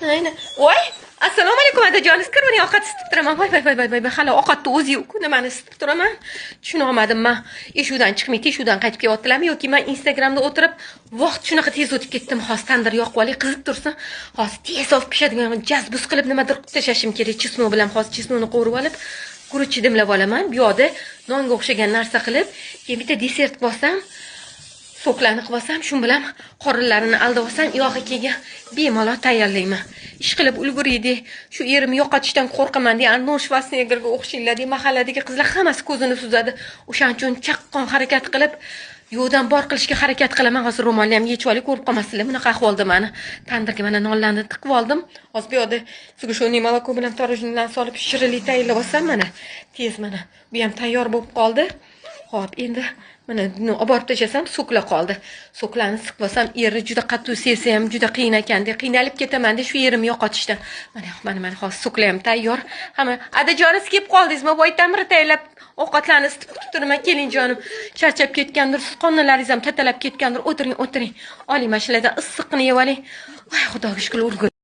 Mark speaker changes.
Speaker 1: Ayni. Voy, assalomu alaykum, adajon. Kirib ovqat isitib turaman. Voy, voy, voy, voy, voy, hali ovqatni o'zi yo'q. Nimani isitib turaman? Tushuna olmadim man. Eshikdan chiqmay, teshuvdan qaytib kelyaptilarmi yoki man Instagramda o'tirib, vaqt shunaqa tez o'tib ketdimi? Hozir tandir yoqib olay, qizib tursin. Hozir tez olib pishadigan jazbuz qilib nimadir qilib tashlashim kerak чеснок bilan. Hozir чеснок ni qovurib olib, guruch dimlab olaman. Bu yoqda nonga o'xshagan narsa qilib, keyin bitta desert qilib olsam, сок larni qilib olsam, shu bilan qorinlarini aldab olsam, uyog'i keyin bemalol tayyorlayman. Ish qilib ulguray, shu erimni yo'qotishdan qo'rqaman de. Arnold Shvarseneggerga o'xshaylar de, mahalladagi qizlar hammasi ko'zini suzadi. O'shaning uchun chaqqon harakat qilib, yo'qdan bor qilishga harakat qilaman. Hozir ro'molni ham yechib olay, ko'rib qolmassinlar bunaqa ahvolda mani. Tandirga mana nonlarni tiqib oldim. Hozir bu yoqda сгущенный молоко bilan творожный larni solib, shirinlik tayyorlab olsam, mana tez, mana bu ham tayyor bo'lib qoldi. Xo'p, endi mana buni olib borib tashlasam, сок lar qoldi. Сок larni siqib olsam, eri juda qattiq sevsa ham juda qiyin ekan de, qiynalib ketaman de shu erimni yo'qotishdan. Mana, mana, mana, hozir сок lar ham tayyor. Hamma, adajoningiz, kelib qoldingizmi? Voy, tamir tayyorlab, ovqatlarni isitib kutib turaman. Keling, jonim. Charchab ketgandirsiz, qonlaringiz ham tatalab ketgandir. O'tiring, o'tiring. Oling, mana shulardan issiqqina yeb oling. Voy, Xudoga shukr, ulgurdim.